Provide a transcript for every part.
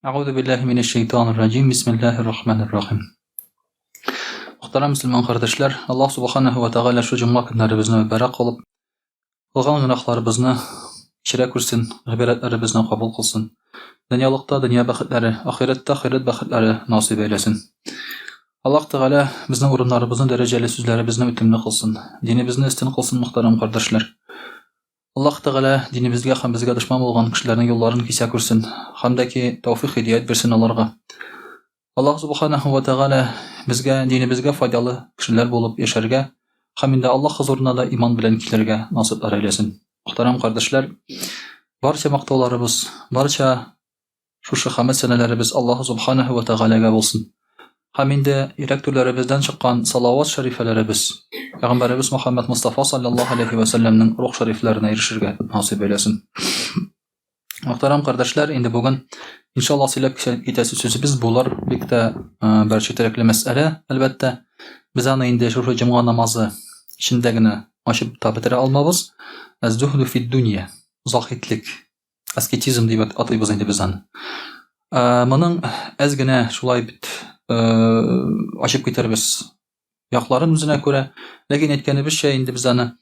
Әгъузу биллаһи минәш шайтанир раҗим. Бисмиллаһир рахманир рахим. Мөхтәрәм мөселман кардәшләр, Аллаһ субханаһу ва тааля шу җомга көннәребезне мөбарәк кылып, кылган гөнаһларыбызны кичерә күрсен, гыйбадәтләребезне кабул кылсын. Дөньялыкта дөнья бәхетләре, ахирәттә ахирәт бәхетләре насыйп әйләсен. Аллаһ Тәгалә безнең урыннарыбызны дәрәҗәле, сүзләребезне үтемле кылсын. Динебезне өстен кылсын, мөхтәрәм кардәшләр. Аллаһ Тәгалә динебезгә һәм безгә дошман булган кешеләрнең юлларын кисә күрсен, һәм дә ки тәүфик һидәят бирсен аларга. Аллаһ Субханаһу ва Тәгалә безгә динебезгә файдалы кешеләр булып яшәргә һәм инде Аллаһ хозурына да иман белән килергә насыйплар әйләсен. Мөхтәрәм кардәшләр, барча мактауларыбыз, барча Шушы хәмд сәнәләребез Аллаһу Субханаһу ва Тәгаләгә булсын. Һәм инде йөрәк түрләребездән чыккан салават шәрифәләребез Пәйгамбәребез Мөхәммәд Мостафа саллаллаһу алейһи ва сәлләмнең рух шәрифләренә ирешергә насыйп әйләсен. Мөхтәрәм кардәшләр, инде бүген иншаллаһ сөйләп китәсе сүзебез булыр бик тә бер четерекле мәсьәлә, әлбәттә. Без аны инде шушы җомга намазы эчендә генә ачып та бетерә алмабыз. Әз-зуһду фид дунья, заһидлек. Аскетизм дип атыйбыз инде без аны. Моның әз генә шулай бит ачып китербез якларын үзенә күрә. Ләкин әйткәнебезчә, инде без аны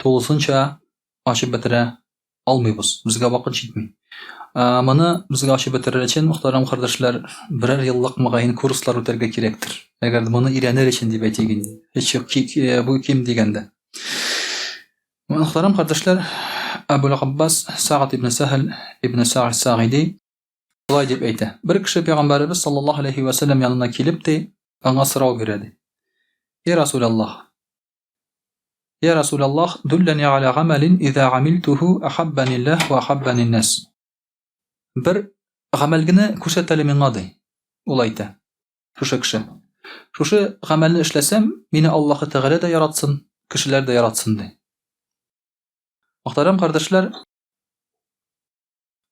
тулысынча ачып бетерә алмыйбыз. Безгә вакыт җитми. Моны безгә ачып бетерер өчен, мөхтәрәм кардәшләр, берәр еллык мөгаен курслар үтәргә кирәктер. Әгәр моны өйрәнер өчен дип әйтик инде. Һич юк, бу ким дигәндә. Мөхтәрәм кардәшләр, Әбул Габбас Сагд ибн Сәһл ибн Сагд Сагиди болай дип әйтә. Бер кеше пәйгамбәребез саллаллаһу алейхи ва сәлләм янына килеп ди, аңа сорау бирә ди. Я Расулаллаһ, Я Расулаллаһ, дуллани аля гамалин иза амилтуху ахаббаниллаһ ва ахаббанин нас. Бер гамәл генә күрсәт әле миңа ди. Ул әйтә. Шушы кеше. Шушы гамәлне эшләсәм, мине Аллаһы Тәгалә дә яратсын, кешеләр дә яратсын, ди. Мөхтәрәм кардәшләр,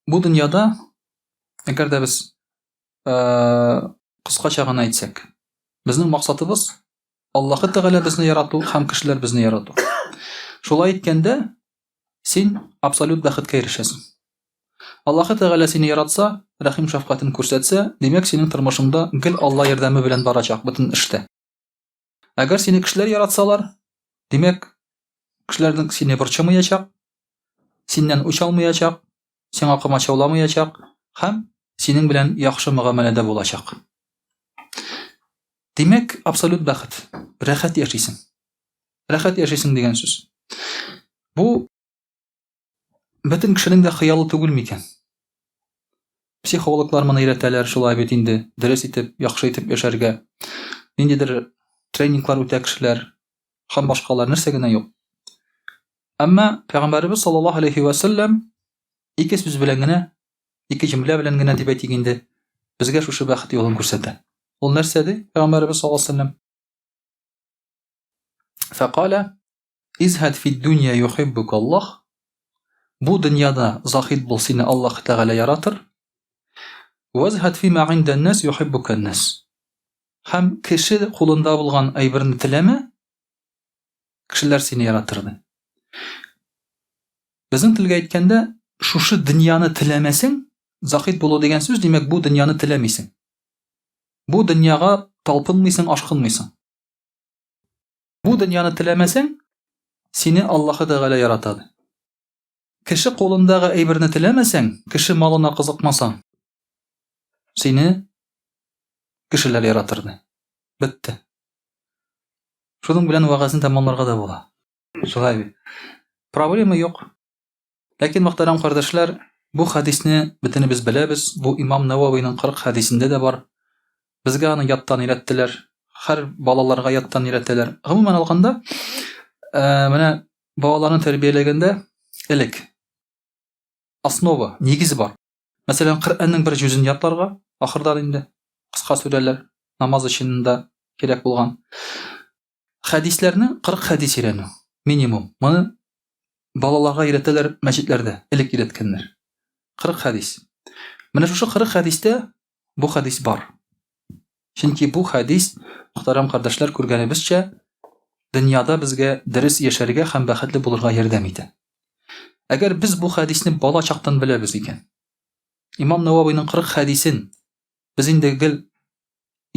бу дөньяда, әгәр дә без кыскача гына әйтсәк, безнең максатыбыз Аллаһы Тәгалә безне ярату һәм кешеләр безне ярату. Шулай иткәндә, син абсолют бәхеткә ирешәсең. Аллаһы Тәгалә сине яратса, рәхим шәфкатен күрсәтсә, димәк, синең тормышыңда гел Алла ярдәме белән барачак бөтен эштә. Әгәр сине кешеләр яратсалар, димәк, кешеләрнең сине борчымаячак, синнән үч алмаячак, сиңа комачауламаячак һәм синең белән яхшы мөгамәләдә булачак. Димәк, абсолют бәхет, рәхәт яшисең. Рәхәт яшисең дигән сүз. Бу бөтен кешенең дә хыялы түгел микән? Психологлар моны өйрәтәләр, шулай бит инде, дөрес итеп, яхшы итеп яшәргә. Ниндидер тренинглар үтә кешеләр һәм башкалар нәрсә генә юк. Әмма Пәйгамбәребез саллаллаһу алейхи ва сәлләм ике сүз белән генә, ике җөмлә белән генә дип әйтик инде, безгә шушы бәхет юлын күрсәтә. Ул нәрсә ди Пәйгамбәребез саллаллаһу алейхи ва сәлләм? Фәкалә Изһад фид дунья юхиббук Аллаһ. Бу дөньяда захид бул, сине Аллаһ Тәгалә яратыр. Вазһад фима индан нас юхиббукан нас. Һәм кеше кулында булган әйберне теләмә, кешеләр сине яратыр ди. Безнең телгә әйткәндә, шушы дөньяны теләмәсәң, захид булу дигән сүз, димәк, бу дөньяны теләмисең. Бу дөньяга талпынмыйсың, ашкынмыйсың. Бу дөньяны теләмәсәң, сине Аллаһы Тәгалә ярата. Кеше кулындагы әйберне теләмәсәң, кеше малына кызыкмасаң, сине кешеләр яратыр ди. Бетте. Шуның белән вәгазьне тәмамларга да була. Шулай бит. Проблема юк. Ләкин, мөхтәрәм кардәшләр, бу хәдисне бөтенебез беләбез, бу имам Нававиның 40 хәдисендә дә бар. Безгә аны яттан өйрәттеләр. Һәр балаларга яттан өйрәтәләр. Гомумән алганда, э, менә балаларны тәрбияләгәндә элек основа, нигез бар. Мәсәлән, Коръәннең бер җүзен ятларга, ахырдан инде кыска сүрәләр, намаз өчен дә кирәк булган. Хәдисләрне 40 хәдис өйрәнү, минимум. Моны балаларга өйрәтәләр мәчетләрдә, элек өйрәткәннәр. 40 хәдис. Менә шушы 40 хәдистә бу хәдис бар. Чөнки бу хәдис, мөхтәрәм кардәшләр, күргәнебезчә, дөньяда безгә дөрес яшәргә һәм бәхетле булырга ярдәм итә. Әгәр без бу хәдисне бала чактан беләбез икән, Имам Нававиның 40 хәдисен без инде гел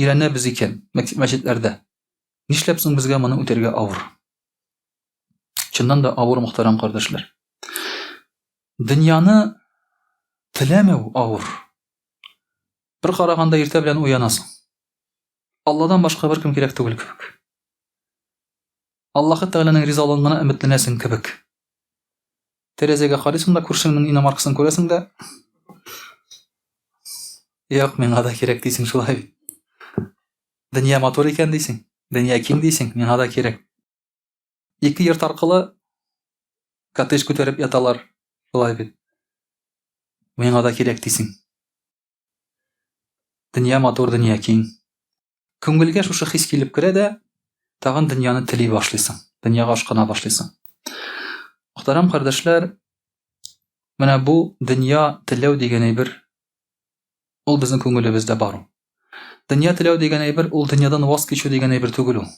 өйрәнәбез икән мәчетләрдә. Нишләп соң безгә моны үтәргә авыр? Чыннан да авыр, мөхтәрәм кардәшләр. Дөньяны теләмәү авыр. Бер караганда иртә белән уянасың. Алладан башка беркем кирәк түгел кебек. Аллаһы Тәгаләнең ризалыгын гына өметләнәсең кебек. Тәрәзәгә карыйсың да күршеңнең иномаркасын күрәсең дә, Юк, миңа да кирәк дисең шулай бит. Дөнья матур икән дисең, дөнья киң дисең, миңа да кирәк. Ике йорт аркылы коттедж күтәреп яталар, шулай бит. Миңа да кирәк дисең. Дөнья матур, дөнья киң. Күңелгә шушы хис килеп керә дә, тагын дөньяны тели башлыйсың, дөньяга ашкына башлыйсың. Мөхтәрәм кардәшләр, менә бу дөнья теләү дигән әйбер ул безнең күңелебездә бар ул. Дөнья теләү дигән әйбер ул дөньядан ваз кичү дигән әйбер түгел ул.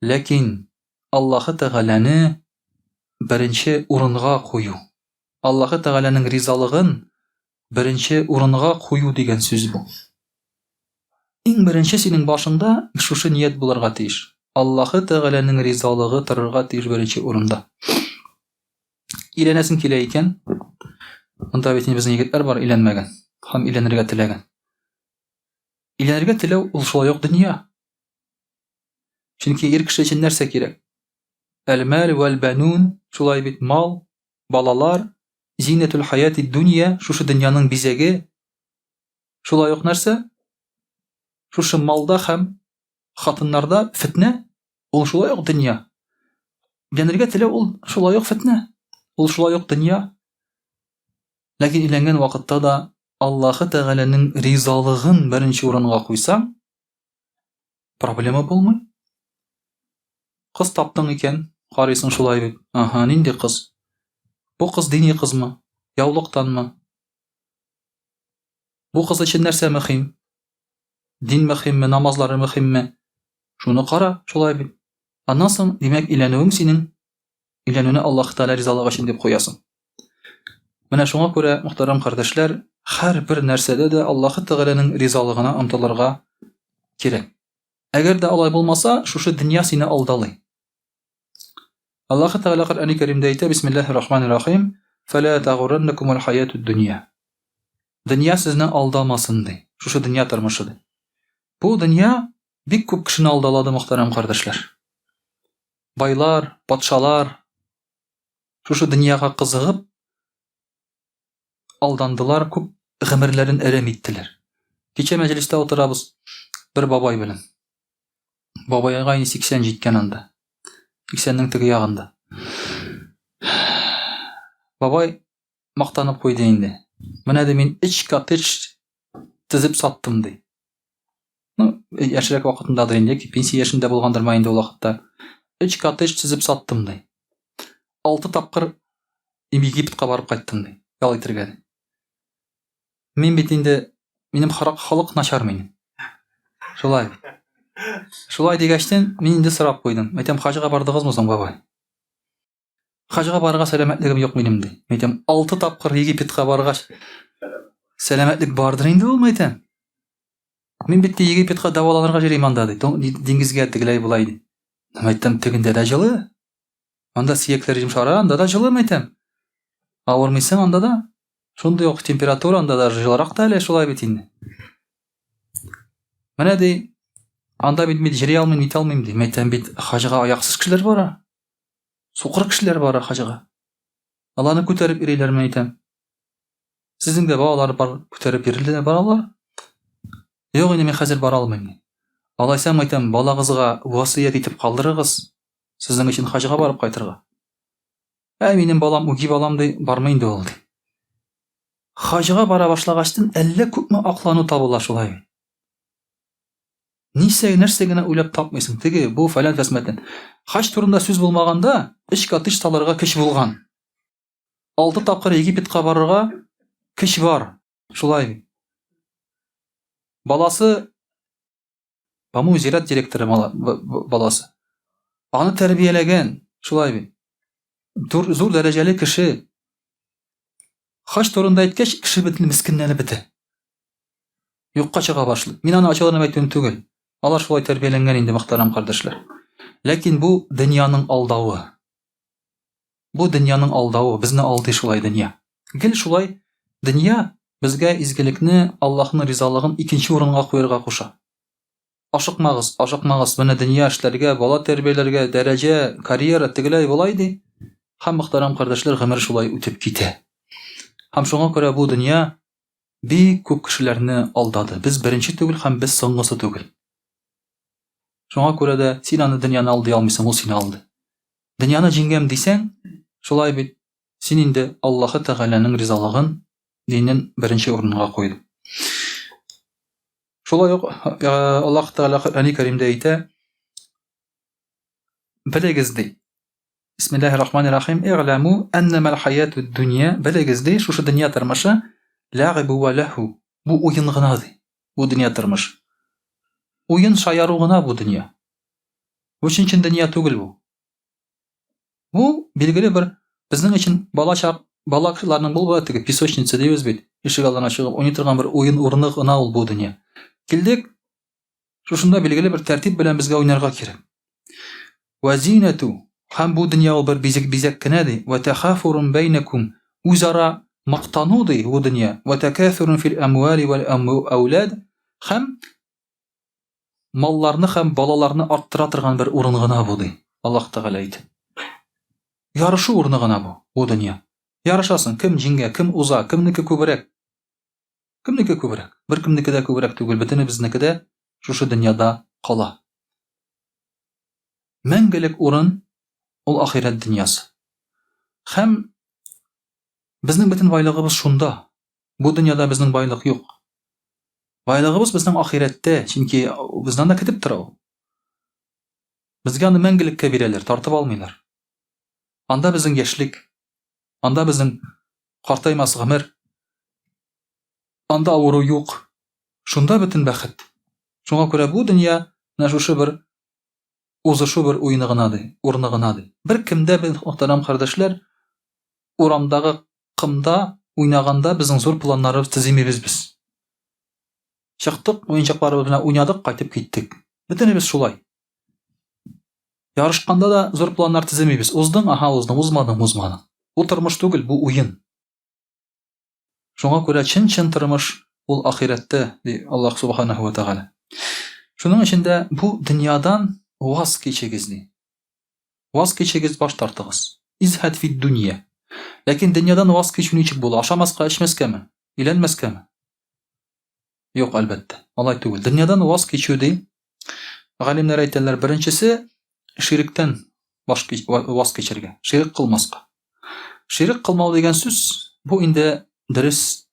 Ләкин Аллаһы Тәгаләне беренче урынга кую, Аллаһы Тәгаләнең ризалыгын беренче урынга кую дигән сүз бу. Иң беренче синең башыңда шушы ният булырга тиеш. Аллаһы Тәгаләнең ризалыгы торырга тиеш беренче урында. Өйләнәсең килә икән, монда бит инде безнең егетләр бар өйләнмәгән һәм өйләнергә теләгән. Өйләнергә теләү ул шулай ук дөнья. Чөнки ир кеше өчен нәрсә кирәк? Әл-мәл вәл-бәнун, шулай бит мал, балалар, зинәтул хаяти дөнья, шушы дөньяның бизәге. Шулай ук нәрсә? Шушы малда һәм хатыннарда фитнә, ул шулай ук дөнья. Өйләнергә теләү ул шулай ук фитнә, ул шулай ук дөнья. Ләкин өйләнгән вакытта да Аллаһы Тәгаләнең ризалыгын беренче урынга куйсаң, Проблема булмый. Кыз таптың икән, карыйсың шулай бит. Ага, нинди кыз? Бу кыз дини кызмы? Яулыктанмы? Бу кыз өчен нәрсә мөһим? Дин мөһимме, намазлары мөһимме? Шуны кара, шулай бит. Аннан соң, димәк, өйләнүең синең өйләнүне Аллаһ Тәгалә ризалыгы өчен дип куясың. Менә шуңа күрә, мөхтәрәм кардәшләр, һәрбер нәрсәдә дә Аллаһ Тәгаләнең ризалыгына омтылырга кирәк. Әгәр дә алай булмаса, шушы дөнья сине алдалый. Аллаһ Тәгалә Коръәни Кәримдә әйтә, Бисмиллаһир Рахманир Рахим, "Фәлә тагурраннакумул хаятуд дөнья". Дөнья сезне алдамасын ди. Шушы дөнья тормышы ди. Бу дөнья бик күп кешене алдалады, мөхтәрәм кардәшләр. Байлар, патшалар шушы дөньяга кызыгып алдандылар, күп гомерләрен әрәм иттеләр. Кичә мәҗлестә утырабыз бер бабай белән. Бабайга инде 80 җиткән анда. 80-нең теге ягында. Бабай мактанып куйды инде. Менә ди мин өч коттедж төзеп саттым ди. Ну, яшьрәк вакытындадыр инде, яки пенсия яшендә булгандыр ма инде ул вакытта. Өч коттедж төзеп саттым ди. Алты тапкыр Египетка барып кайттым ди, ял итергә ди. Мин бит инде, минем халык начар минем. Шулай. Шулай дигәчтен, мин инде сорап куйдым. Әйтәм, хаҗга бардыгызмы соң, бабай? Хаҗга барырга сәламәтлегем юк минем, ди. Әйтәм, алты тапкыр Египетка баргач, сәламәтлек бардыр инде ул, әйтәм. Мин бит Египетка дәваланырга йөрим анда, ди. Диңгезгә тегеләй болай, ди. Әйтәм, тегендә дә җылы. Анда сөякләр йомшара, анда да җылы, әйтәм. Авырмыйсың анда да. Шундый ук температура анда да җылырак та әле шулай бит инде. Менә ди, анда бит мин җыри алмыйм, нитә алмыйм ди. Мәйтәм бит хаҗга аяксыз кешеләр бара. Сукыр кешеләр бара хаҗга. Аларны күтәреп йөриләр, мин әйтәм. Сезнең дә балалар бар, күтәреп йөриләр баралар. Юк, инде мин хәзер бара алмыйм. Алайса, әйтәм, балагызга васыять итеп калдырыгыз, сезнең өчен хаҗга барып кайтырга. Ә минем балам үги балам ди, бармый инде ул ди. Хаҗга бара башлагачтын әллә күпме аклану табыла шулай. Нисә нәрсә генә уйлап тапмыйсың. Теге, бу фәлән фәсмәтен. Хаҗ турында сүз булмаганда, өч катыш салырга көч булган. Алты тапкыр Египетка барырга көч бар. Шулай бит. Баласы, по-моему, зират директоры баласы. Аны тәрбияләгән, шулай бит. Зур, зур дәрәҗәле кеше. Хаҗ турында әйткәч, кеше бөтен мескенләнеп бетә. Юкка чыга башлый. Мин аны ачуланып әйтүем түгел. Алар шулай тәрбияләнгән инде, мөхтәрәм кардәшләр. Ләкин бу дөньяның алдавы. Бу дөньяның алдавы, безне алдый шулай дөнья. Гел шулай дөнья безгә изгелекне, Аллаһның ризалыгын икенче урынга куярга куша. Ашыкмагыз, ашыкмагыз, менә дөнья эшләргә, бала тәрбияләргә, дәрәҗә, карьера, тегеләй, болай ди. Һәм мөхтәрәм кардәшләр, гомер шулай үтеп китә. Һәм шуңа күрә бу дөнья бик күп кешеләрне алдады. Без беренче түгел һәм без соңгысы түгел. Шуңа күрә дә син аны дөньяны алдый алмыйсың, ул сине алды. Дөньяны җиңгәм дисәң, шулай бит, син инде Аллаһы Тәгаләнең ризалыгын, динен беренче урынга куйдың. Шулай ук Аллаһ Тәгалә Коръәни Кәримдә әйтә, белегез ди. Бисмиллаһир рахманир рахим. Игъламу аннамал хаятуд дунья, белегез ди, шушы дөнья тормышы ләгыбу ва ләһу. Бу уен гына ди. Бу дөнья тормыш. Уен шаяру гына бу дөнья. Бу чын-чын дөнья түгел бу. Бу билгеле бер безнең өчен балачак, балаларның булба теге песочница дибез бит. Ишек алдына чыгып уйный торган бер уен урыны гына ул бу дөнья. Килдек, шушында билгеле бер тәртип белән безгә уйнарга кирәк. Вә зинәту һәм бу дөнья ул бер бизек бизәк кенә ди. Вә тәхафурун бәйнәкум үзара мактану ди бу дөнья. Вә тәкәсурун фил әмвали вәл әүлад һәм малларны һәм балаларны арттыра торган бер урын гына бу, ди Аллаһ Тәгалә әйтә. Ярышу урыны гына бу, бу дөнья. Ярышасың, кем җиңә, кем уза, кемнеке күбрәк. Кемнеке күбрәк? Бер кемнеке дә күбрәк түгел, бөтенебезнеке дә шушы дөньяда кала. Мәңгелек урын ул ахирәт дөньясы. Һәм безнең бөтен байлыгыбыз шунда. Бу дөньяда безнең байлык юк. Байлыгыбыз безнең ахирәттә, чөнки безне анда көтеп тора ул. Безгә аны мәңгелеккә бирәләр, тартып алмыйлар. Анда безнең яшьлек, анда безнең картаймас гомер, анда авыру юк. Шунда бөтен бәхет. Шуңа күрә бу дөнья менә шушы бер узышу бер уены гына ди, урыны гына ди. Бер кемдә без, мөхтәрәм кардәшләр, урамдагы комда уйнаганда безнең зур планнарыбыз төзимибез без. Чыктык, уенчыкларыбыз белән уйнадык, кайтып киттек. Бөтенебез шулай. Ярышканда да зур планнар төземибез. Уздың, аһа, уздың, узмадың, узмадың. Бу тормыш түгел, бу уен. Шуңа күрә чын-чын тормыш ул ахирәттә, ди Аллаһ Субханаһу ва Тәгалә. Шуның өчен дә бу дөньядан ваз кичегез, ди. Ваз кичегез, баш тартыгыз. Изһәд фид дөнья. Ләкин дөньядан ваз кичү ничек була? Ашамаска, эчмәскәме? Өйләнмәскәме? Юк, әлбәттә. Алай түгел. Дөньядан ваз кичү ди. Галимнәр әйтәләр, беренчесе ширектән баш ваз кичергә, ширек кылмаска. Ширек кылмау дигән сүз бу инде дөрес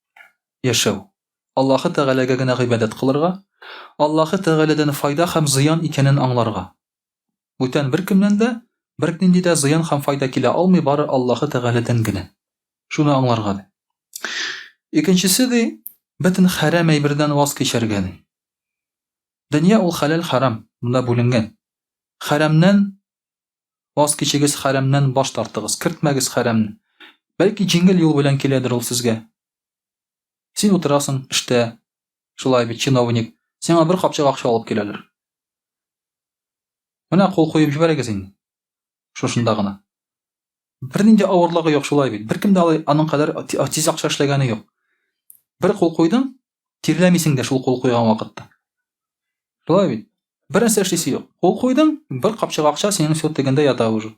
яшәү. Аллаһы Тәгаләгә генә гыйбадәт кылырга, Аллаһы Тәгаләдән файда һәм зыян икәнен аңларга. Бүтән беркемнән дә бернинди дә зыян һәм файда килә алмый, бары Аллаһы Тәгаләдән генә. Шуны аңларга ди. Икенчесе ди, бөтен хәрам әйбердән ваз кичәргә ди. Дөнья ул хәләл-хәрам, монда бүленгән. Хәрамнан ваз кичегез, хәрамнан баш тартыгыз, кертмәгез хәрамны. Бәлки җиңел юл белән киләдер ул сезгә. Син утырасың эштә, шулай бит, чиновник, сиңа бер капчык акча алып киләләр. Менә кул куеп җибәрегез инде. Шушында гына. Бернинди авырлыгы юк шулай бит. Беркем дә алай аның кадәр тиз акча эшләгәне юк. Бер кул куйдың, тирләмисең дә шул кул куйган вакытта. Шулай бит. Бер нәрсә эшлисе юк. Кул куйдың, бер капчык акча синең счет тегендә ята уже.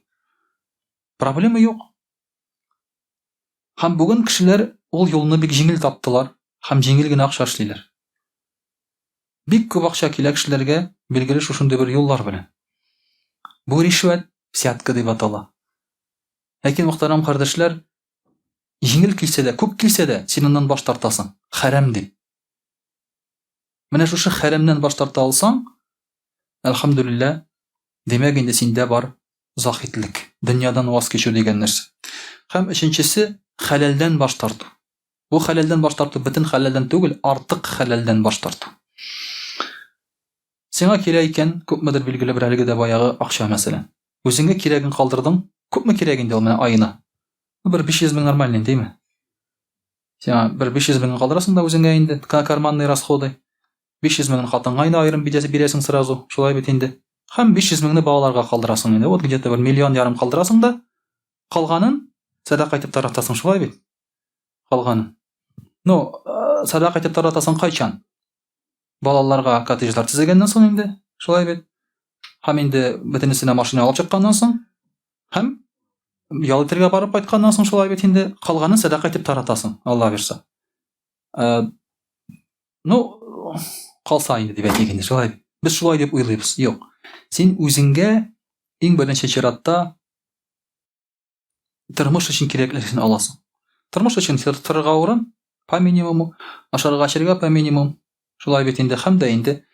Проблема юк. Һәм бүген кешеләр ул юлны бик җиңел таптылар һәм җиңел генә акча эшлиләр. Бик күп акча килә кешеләргә, билгеле шушындый бер юллар белән. Бу ришвәт, взятка дип атала. Ләкин, мөхтәрәм кардәшләр, җиңел килсә дә, күп килсә дә, син аннан баш тартасың, хәрам дип. Менә шушы хәрәмнән баш тарта алсаң, әлхәмдүлилләһ, димәк инде синдә бар заһидлек, дөньядан ваз кичү дигән нәрсә. Һәм өченчесе, хәләлдән баш тарту. Бу хәләлдән баш тарту бөтен хәләлдән түгел, артык хәләлдән баш тарту. Сиңа кирәк икән, күпмедер билгеле бер әлеге дә баягы акча мәсәлән. Үзеңә кирәген калдырдың, күпме кирәк инде ул менә аена? Ну, бер 500 мең нормальный, димме? Сиңа бер 500 меңен калдырасың да үзеңә инде, карманные расходы. 500 меңен хатынга инде аерым бирәсең сразу, шулай бит инде. Һәм 500 меңне балаларга калдырасың инде. Вот где-то бер миллион ярым калдырасың да, калганын сәдака итеп таратасың, шулай бит? Калганын. Ну, э, сәдака итеп таратасың кайчан? Балаларга коттеджлар төзегәннән соң инде, шулай бит? Һәм инде бөтенесенә машина алып чыкканнан соң, һәм ял итәргә барып кайтканнан соң шулай бит инде, калганын сәдака итеп таратасың, Алла бирса. Э, ну, калса инде дип әйтик инде, шулай. Без шулай дип уйлыйбыз. Юк. Син үзеңгә иң беренче чиратта тормыш өчен кирәклесен аласың. Тормыш өчен торырга урын по минимуму, ашарга эчәргә по минимум. Шулай бит инде һәм дә инде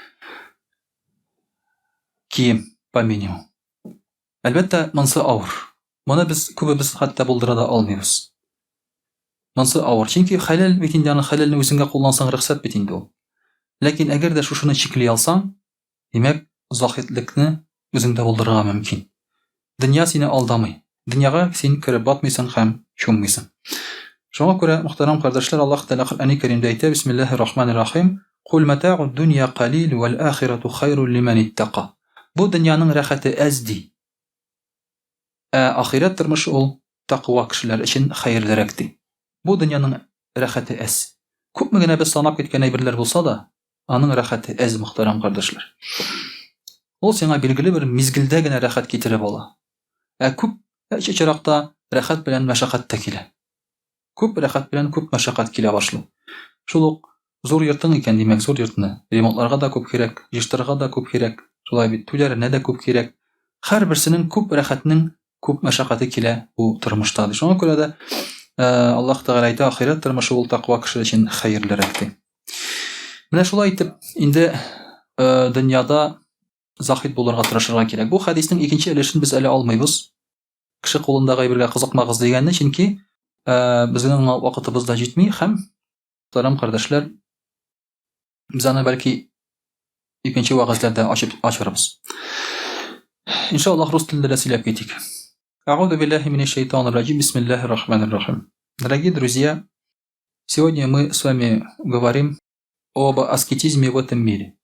кием по минимум. Әлбәттә, монсы авыр. Моны без күбебез хәтта булдыра да алмыйбыз. Монсы авыр. Чөнки хәләл бит инде аны хәләлне үзеңгә куллансаң рөхсәт бит инде ул. Ләкин әгәр дә шушыны чикли алсаң, Димәк, заһидлекне үзеңдә булдырырга мөмкин. Дөнья сине алдамый. Дөньяга син кереп батмыйсың һәм чуммыйсың. Шуңа күрә, мөхтәрәм кардәшләр, Аллаһ Тәгалә Коръәни Кәримдә әйтә, Бисмиллаһир Рахманир Рахим, Кул мата'уд дунья калил вәл ахирату хайрун лимән иттака. Бу дөньяның рәхәте әз ди. Ә ахирәт тормышы ул тәкъва кешеләр өчен хәерлерәк ди. Бу дөньяның рәхәте әз. Күпме генә без санап киткән әйберләр булса да, Аның рәхәте әз, мөхтәрәм кардәшләр. Ул сиңа билгеле бер мизгелдә генә рәхәт китереп ала. Ә күп очракта рәхәт белән мәшәкать тә килә. Күп рәхәт белән күп мәшәкать килә башлый. Шул ук зур йортың икән, димәк, зур йортны ремонтларга да күп кирәк, җыештырырга да күп кирәк, шулай бит, түләренә дә күп кирәк. Һәрберсенең күп рәхәтнең күп мәшәкате килә бу тормышта. Шуңа күрә дә Аллаһ Тәгалә әйтә, ахирәт тормышы ул тәкъва кеше өчен хәерлерәк ди. Менә шулай итеп, инде дөньяда захид булырга тырышырга кирәк. Бу хәдиснең икенче өлешен без әле алмыйбыз. Кеше кулындагы әйбергә кызыкмагыз дигәнне, чөнки безнең аңа вакытыбыз да җитми һәм мөхтәрәм кардәшләр, без аны бәлки икенче вәгазьләрдә ачып ачарбыз. Иншаллаһ, рус телендә дә сөйләп китик. А'уду биллахи минәш шайтанир раҗим. Бисмиллахир рахманир рахим. Дорогие друзья, сегодня мы с вами говорим об аскетизме в этом мире.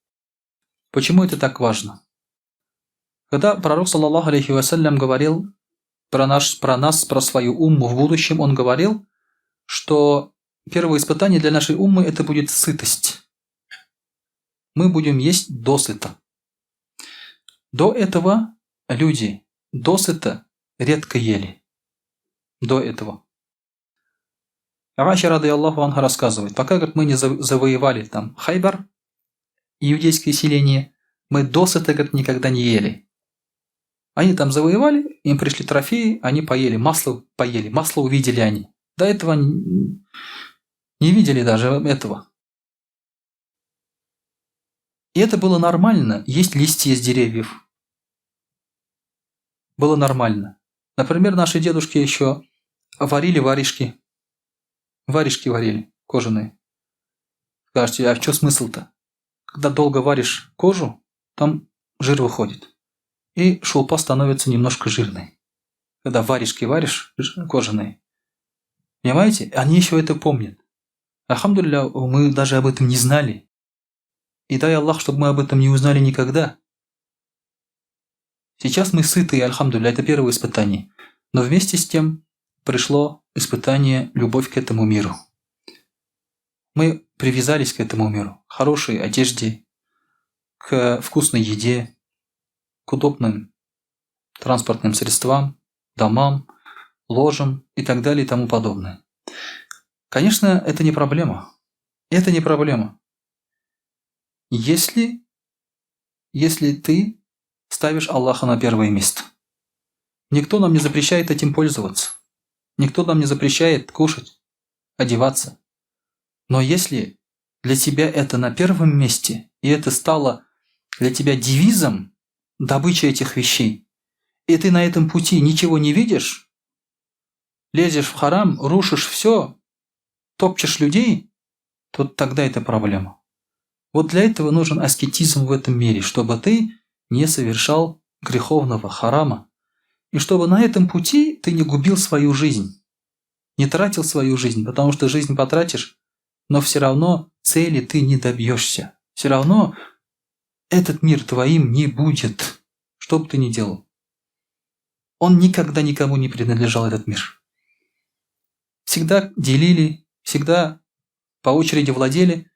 Почему это так важно? Когда пророк, саллаллаху алейхи вассалям, говорил про, наш, про нас, про свою умму в будущем, он говорил, что первое испытание для нашей уммы – это будет сытость. Мы будем есть досыта. До этого люди досыта редко ели. До этого. Аиша, рады Аллаху анха, рассказывает, пока, говорит, мы не завоевали там Хайбар, иудейское селение, мы досыта, говорит, никогда не ели. Они там завоевали, им пришли трофеи, они поели, масло увидели они. До этого не видели даже этого. И это было нормально, есть листья с деревьев. Было нормально. Например, наши дедушки еще варили варежки. Варежки варили, кожаные. Скажете, а что смысл-то? Когда долго варишь кожу, там жир выходит. И шелпа становится немножко жирной. Когда варежки варишь, кожаные. Понимаете? Они еще это помнят. Альхамдулилля, мы даже об этом не знали. И дай Аллах, чтобы мы об этом не узнали никогда. Сейчас мы сытые, альхамдулилля, это первое испытание. Но вместе с тем пришло испытание любовь к этому миру. Мы привязались к этому миру, к хорошей одежде, к вкусной еде, к удобным транспортным средствам, домам, ложам и так далее и тому подобное. Конечно, это не проблема. Это не проблема. Если, если ты ставишь Аллаха на первое место. Никто нам не запрещает этим пользоваться. Никто нам не запрещает кушать, одеваться. Но если для тебя это на первом месте, и это стало для тебя девизом добычи этих вещей, и ты на этом пути ничего не видишь, лезешь в харам, рушишь все, топчешь людей, то тогда это проблема. Вот для этого нужен аскетизм в этом мире, чтобы ты не совершал греховного харама, и чтобы на этом пути ты не губил свою жизнь. не тратил свою жизнь, потому что жизнь потратишь, но все равно цели ты не добьешься. Все равно этот мир твоим не будет, что бы ты ни делал. Он никогда никому не принадлежал, этот мир. Всегда делили, всегда по очереди владели,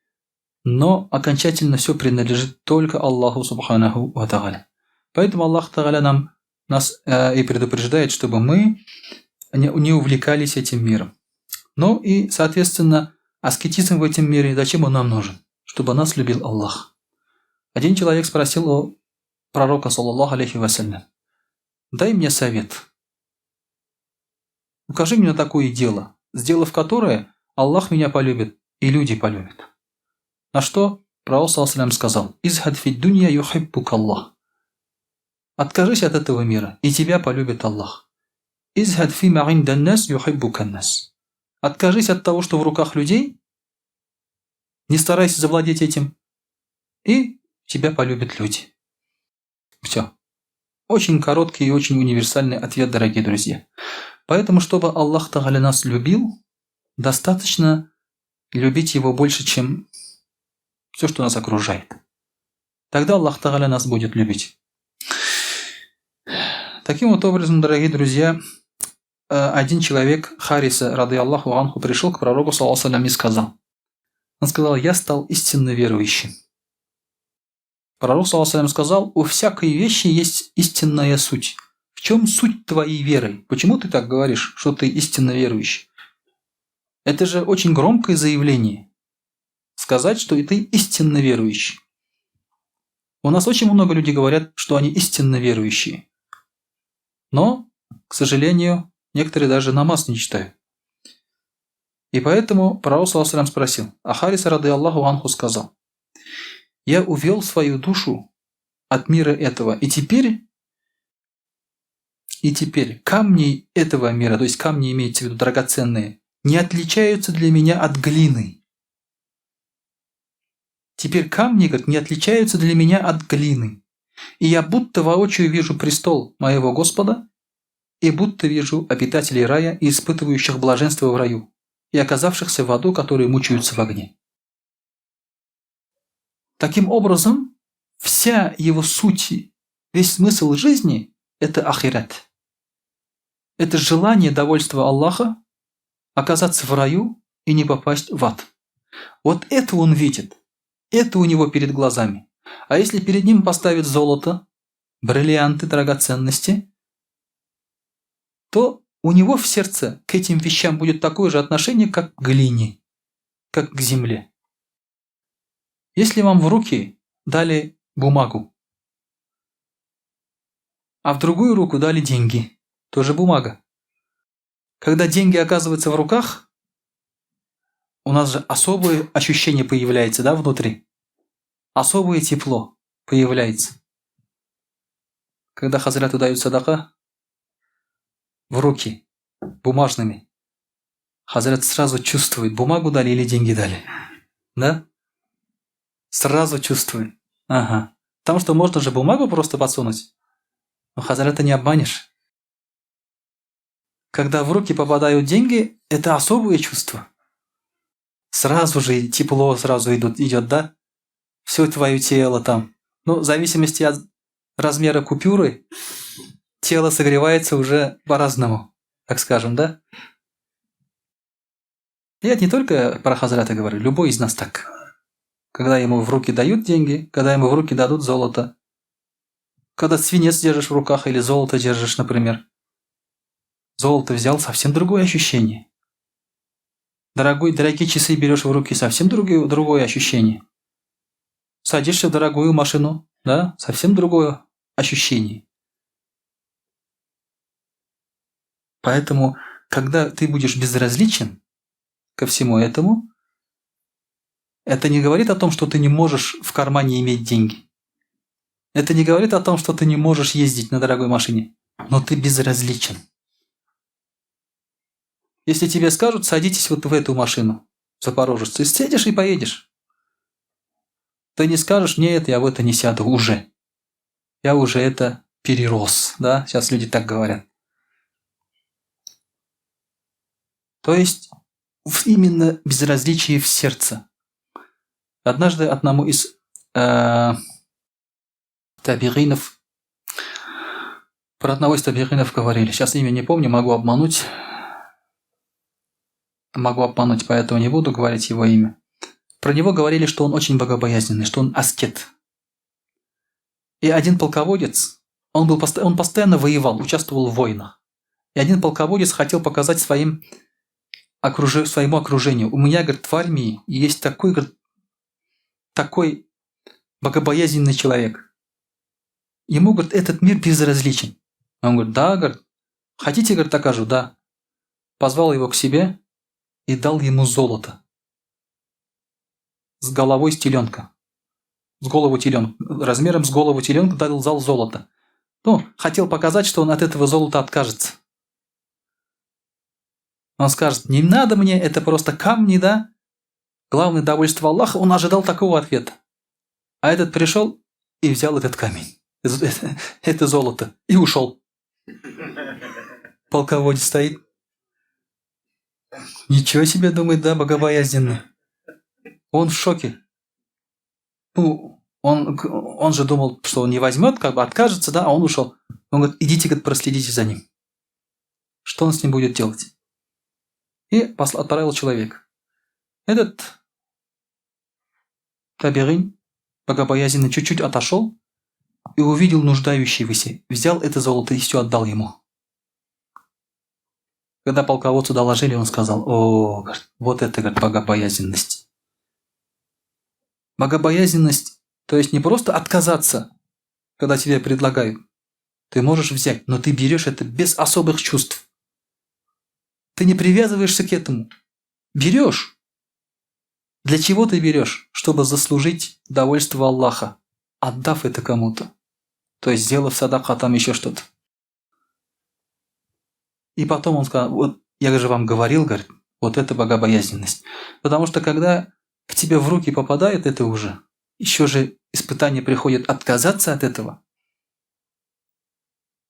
но окончательно все принадлежит только Аллаху Субханаху Ва Тааля. Поэтому Аллах Тааля нас и предупреждает, чтобы мы не увлекались этим миром. Ну и, соответственно, аскетизм в этом мире, зачем он нам нужен? Чтобы нас любил Аллах. Один человек спросил у пророка, саллаллаху алейхи вассалям, дай мне совет. Укажи мне на такое дело, сделав которое, Аллах меня полюбит и люди полюбят. На что пророк, саллаллаху алейхи сказал, «Изхад фид дунья юхиббук Аллах». Откажись от этого мира, и тебя полюбит Аллах. «Изхад фи ма индан нас юхиббука нас». Откажись от того, что в руках людей, не старайся завладеть этим, и тебя полюбят люди. Все. Очень короткий и очень универсальный ответ, дорогие друзья. Поэтому, чтобы Аллах Тааля нас любил, достаточно любить Его больше, чем все, что нас окружает. Тогда Аллах Тааля нас будет любить. Таким вот образом, дорогие друзья, один человек, Хариса, рады Аллаху анху, пришел к пророку, саллаллаху алейхи, и сказал. Он сказал, я стал истинно верующим. Пророк, саллаллаху алейхи, сказал, у всякой вещи есть истинная суть. В чем суть твоей веры? Почему ты так говоришь, что ты истинно верующий? Это же очень громкое заявление. Сказать, что и ты истинно верующий. У нас очень много людей говорят, что они истинно верующие. Но, к сожалению, некоторые даже намаз не читают. И поэтому пророк, саллаллаху алейхи, спросил, а Хариса, рады Аллаху анху, сказал, я увел свою душу от мира этого, и теперь камни этого мира, то есть камни имеются в виду драгоценные, не отличаются для меня от глины. Теперь камни, как не отличаются для меня от глины. И я будто воочию вижу престол моего Господа, и будто вижу обитателей рая и испытывающих блаженство в раю, и оказавшихся в аду, которые мучаются в огне. Таким образом, вся его суть, весь смысл жизни – это ахират. Это желание довольства Аллаха, оказаться в раю и не попасть в ад. Вот это он видит, это у него перед глазами. А если перед ним поставить золото, бриллианты, драгоценности, то у него в сердце к этим вещам будет такое же отношение, как к глине, как к земле. Если вам в руки дали бумагу, а в другую руку дали деньги, тоже бумага. Когда деньги оказываются в руках, у нас же особое ощущение появляется, да, внутри. Особое тепло появляется. Когда хазрату дают садака в руки бумажными, хазрат сразу чувствует, бумагу дали или деньги дали. Да? Сразу чувствует. Ага. Потому что можно же бумагу просто подсунуть. Но хазрата не обманешь. Когда в руки попадают деньги, это особое чувство. Сразу же тепло сразу идет, да? Все твое тело там. Ну, в зависимости от размера купюры, тело согревается уже по-разному, так скажем, да? Я не только про хазрата говорю, любой из нас так. Когда ему в руки дают деньги, когда ему в руки дадут золото. Когда свинец держишь в руках или золото держишь, например. Золото взял, совсем другое ощущение. Дорогие часы берешь в руки, совсем другое ощущение. Садишься в дорогую машину, да, совсем другое ощущение. Поэтому, когда ты будешь безразличен ко всему этому, это не говорит о том, что ты не можешь в кармане иметь деньги. Это не говорит о том, что ты не можешь ездить на дорогой машине. Но ты безразличен. Если тебе скажут, садитесь вот в эту машину, Запорожец, ты сядешь и поедешь. Ты не скажешь, нет, я в это не сяду уже. Я уже это перерос, да? Сейчас люди так говорят. То есть именно безразличие в сердце. Однажды одному из табигинов, про одного из табигинов говорили, сейчас имя не помню, могу обмануть, поэтому не буду говорить его имя. Про него говорили, что он очень богобоязненный, что он аскет. И один полководец, он постоянно воевал, участвовал в войнах. И один полководец хотел показать своему окружению. У меня, говорит, в армии есть такой, говорит, такой богобоязненный человек. Ему, говорит, этот мир безразличен. Он говорит, да, говорит, хотите, говорит, докажу, да. Позвал его к себе и дал ему золото. С головой с теленка. С голову теленка. Размером с голову теленка дал золото. Ну, хотел показать, что он от этого золота откажется. Он скажет, не надо мне, это просто камни, да? Главное довольство Аллаха. Он ожидал такого ответа. А этот пришел и взял этот камень. Это золото. И ушел. Полководец стоит. Ничего себе, думает, да, богобоязненный. Он в шоке. Ну, он же думал, что он не возьмет, как бы откажется, да, а он ушел. Он говорит, идите, говорит, проследите за ним. Что он с ним будет делать? И отправил человека. Этот табигин, богобоязненный, чуть-чуть отошел и увидел нуждающегося. Взял это золото и все отдал ему. Когда полководцу доложили, он сказал, о, говорит, вот это, говорит, богобоязненность. Богобоязненность, то есть не просто отказаться, когда тебе предлагают. Ты можешь взять, но ты берешь это без особых чувств. Ты не привязываешься к этому. Берешь. Для чего ты берешь? Чтобы заслужить довольство Аллаха, отдав это кому-то. То есть сделав садака, там еще что-то. И потом он сказал, вот я же вам говорил, говорит, вот это богобоязненность. Потому что когда к тебе в руки попадает это уже, еще же испытание приходит отказаться от этого.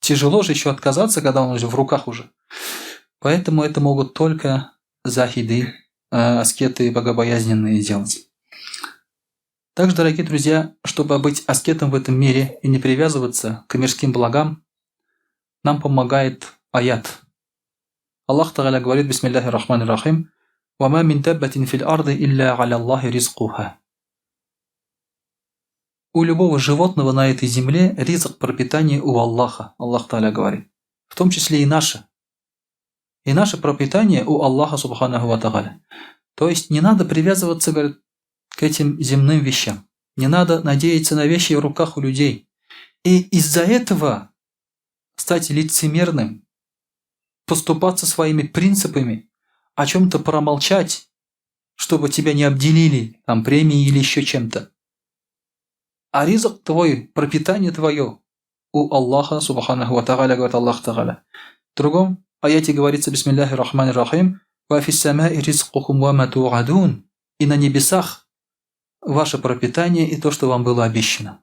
Тяжело же еще отказаться, когда он уже в руках уже. Поэтому это могут только захиды, аскеты богобоязненные делать. Также, дорогие друзья, чтобы быть аскетом в этом мире и не привязываться к мирским благам, нам помогает аят. Аллах Тагаля говорит, бисмиллахи рахмани рахим, «Вама мин даббатин фил арды илля аля Аллахи ризкуха». У любого животного на этой земле ризк пропитания у Аллаха, Аллах Тааля говорит. В том числе и наше. И наше пропитание у Аллаха Субханаху ва Тааля. То есть не надо привязываться, говорит, к этим земным вещам. Не надо надеяться на вещи в руках у людей. И из-за этого стать лицемерным, поступаться своими принципами, о чем-то промолчать, чтобы тебя не обделили там, премией или еще чем-то. А ризык твой, пропитание твое у Аллаха, субханаху ва тааля, говорит Аллах Тааля. В другом аяте говорится, бисмиллахи рахмани рахим, «Ва фис самаи ризкухум ва ма туадун». И на небесах ваше пропитание и то, что вам было обещано.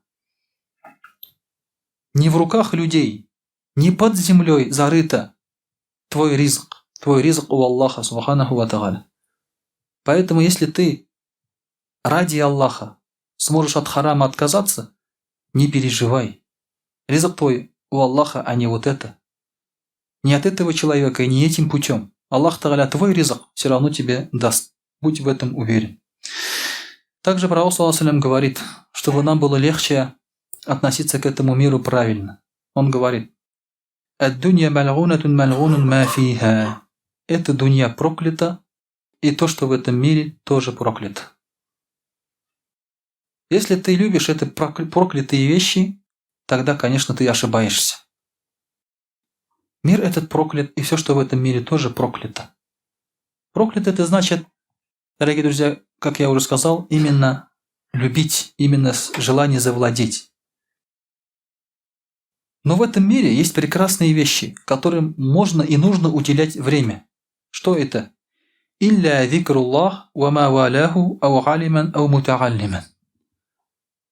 Не в руках людей, не под землей зарыто твой ризк у Аллаха, субханаху ва тааля. Поэтому, если ты ради Аллаха сможешь от харама отказаться, не переживай. Ризык твой у Аллаха, а не вот это. Не от этого человека и не этим путем. Аллах Тааля твой ризык все равно тебе даст. Будь в этом уверен. Также Пророк саллаллаху алейхи ва саллям говорит, чтобы нам было легче относиться к этому миру правильно. Он говорит: «Ад-дунья мальгунатун мальгунун ма фиха». Эта дунья проклята, и то, что в этом мире, тоже проклято. Если ты любишь это проклятые вещи, тогда, конечно, ты ошибаешься. Мир этот проклят, и все, что в этом мире, тоже проклято. Проклято — это значит, дорогие друзья, как я уже сказал, именно любить, именно желание завладеть. Но в этом мире есть прекрасные вещи, которым можно и нужно уделять время. Что это? «Илля зикруллах ва ма валяху ау алиман ау мутааллиман».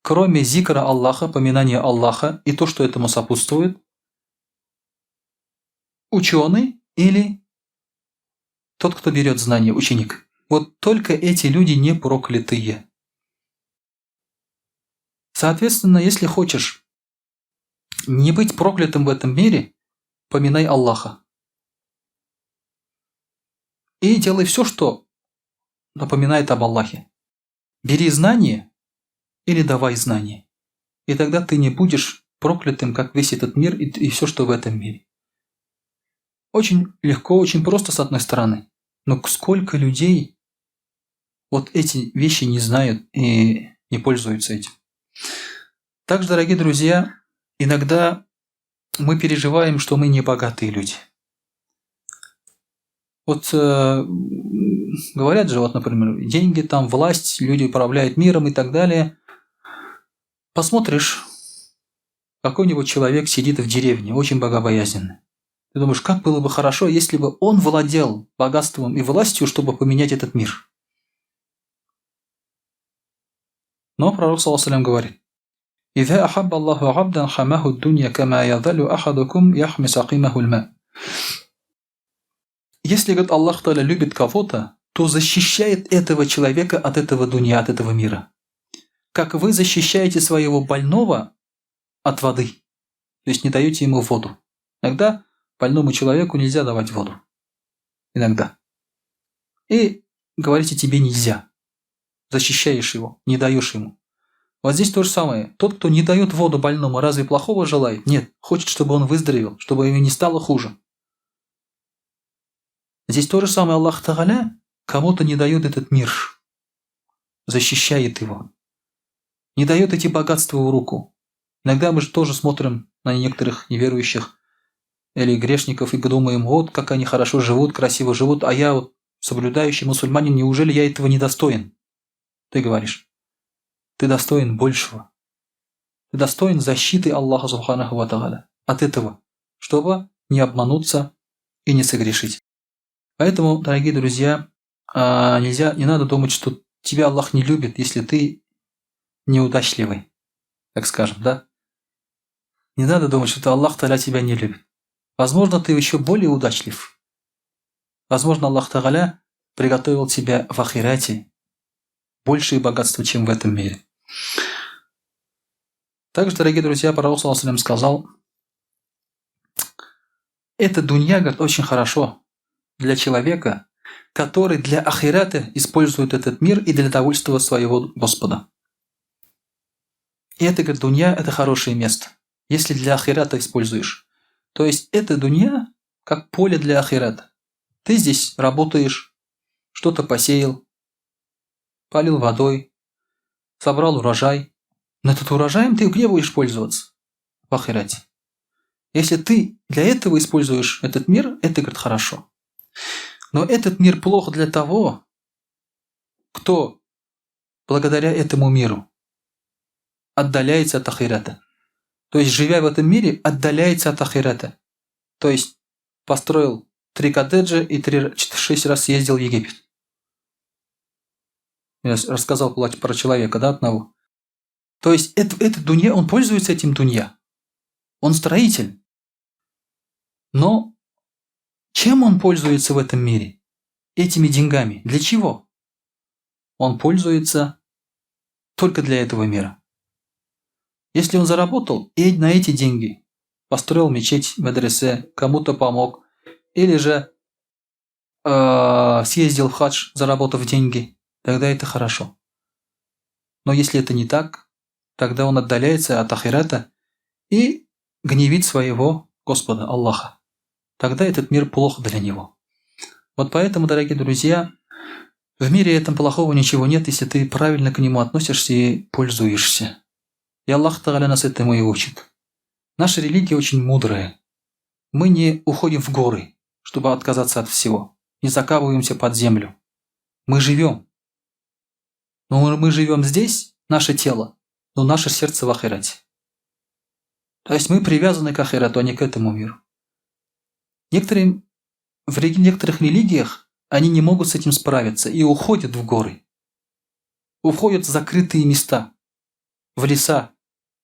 Кроме зикра Аллаха, поминания Аллаха и то, что этому сопутствует, ученый или Тот, кто берет знания, ученик. Вот только эти люди не проклятые. Соответственно, если хочешь не быть проклятым в этом мире, поминай Аллаха. И делай все, что напоминает об Аллахе. Бери знания или давай знания. И тогда ты не будешь проклятым, как весь этот мир и все, что в этом мире. Очень легко, очень просто с одной стороны. Но сколько людей вот эти вещи не знают и не пользуются этим. Также, дорогие друзья, иногда мы переживаем, что мы не богатые люди. Вот говорят же, вот, например, деньги там, власть, люди управляют миром и так далее. Посмотришь, какой-нибудь человек сидит в деревне, очень богобоязненный. Ты думаешь, как было бы хорошо, если бы он владел богатством и властью, чтобы поменять этот мир. Но пророк, саллаллаху алейхи говорит: «Иза ахабба Аллаху абдан хамаху дунья кама ядалю ахадукум яхми сакимаху льма». Если, говорит, Аллах Тааля любит кого-то, то защищает этого человека от этого дунья, от этого мира. Как вы защищаете своего больного от воды, то есть не даете ему воду. Иногда больному человеку нельзя давать воду. Иногда. И говорите, тебе нельзя. Защищаешь его, не даешь ему. Вот здесь то же самое. Тот, кто не дает воду больному, разве плохого желает? Нет. Хочет, чтобы он выздоровел, чтобы ему не стало хуже. Здесь то же самое. Аллах Тааля кому-то не дает этот мир. Защищает его. Не дает эти богатства в руку. Иногда мы же тоже смотрим на некоторых неверующих или грешников и думаем, вот как они хорошо живут, красиво живут, а я вот соблюдающий мусульманин, неужели я этого не достоин? Ты говоришь, ты достоин большего. Ты достоин защиты Аллаха субханаху ва тааля от этого, чтобы не обмануться и не согрешить. Поэтому, дорогие друзья, нельзя, не надо думать, что тебя Аллах не любит, если ты неудачливый, так скажем, да? Не надо думать, что Аллах Тааля тебя не любит. Возможно, ты еще более удачлив. Возможно, Аллах Тааля приготовил тебя в ахирате большее богатство, чем в этом мире. Также, дорогие друзья, пророк, саллаллаху алейхи ва саллям, сказал, эта дунья, говорит, очень хорошо для человека, который для ахирата использует этот мир и для довольства своего Господа. И это, говорит, дунья – это хорошее место, если для ахирата используешь. То есть эта дунья как поле для ахирата. Ты здесь работаешь, что-то посеял, полил водой, собрал урожай. Но этот урожаем ты где будешь пользоваться? В ахирате. Если ты для этого используешь этот мир, это, говорит, хорошо. Но этот мир плох для того, кто благодаря этому миру отдаляется от ахирата. То есть, живя в этом мире, отдаляется от ахирата. То есть, построил 3 коттеджа и 6 раз съездил в Египет. Я рассказал про человека, да, одного. То есть, это дунья, он пользуется этим дунья. Он строитель. Но чем он пользуется в этом мире? Этими деньгами. Для чего? Он пользуется только для этого мира. Если он заработал и на эти деньги построил мечеть, медресе, кому-то помог, или же съездил в хадж, заработав деньги, тогда это хорошо. Но если это не так, тогда он отдаляется от ахирата и гневит своего Господа, Аллаха. Тогда этот мир плох для него. Вот поэтому, дорогие друзья, в мире этом плохого ничего нет, если ты правильно к нему относишься и пользуешься. И Аллах Тааля нас этому и учит. Наша религия очень мудрая. Мы не уходим в горы, чтобы отказаться от всего. Не закапываемся под землю. Мы живем. Но мы живем здесь, наше тело, но наше сердце в ахирате. То есть мы привязаны к ахирату, а не к этому миру. В некоторых религиях они не могут с этим справиться и уходят в горы. Уходят в закрытые места, в леса,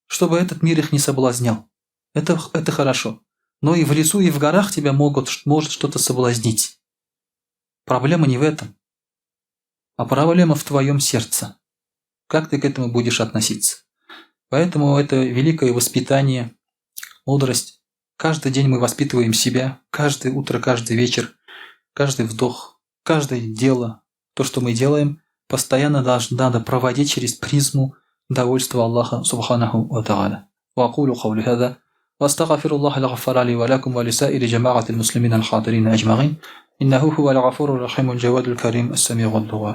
чтобы этот мир их не соблазнял. Это хорошо. Но и в лесу, и в горах тебя может что-то соблазнить. Проблема не в этом, а проблема в твоем сердце. Как ты к этому будешь относиться? Поэтому это великое воспитание, мудрость. Каждый день мы воспитываем себя, каждое утро, каждый вечер, каждый вдох, каждое дело, то, что мы делаем, постоянно надо проводить через призму довольства Аллаха سبحانه وتعالى. وأقول قولي هذا وأستغفر الله الغفار لي ولكم ولسائر جماعة المسلمين الحاضرين أجمعين إنه هو الغفور الرحيم الجواد الكريم السميع الدعاء.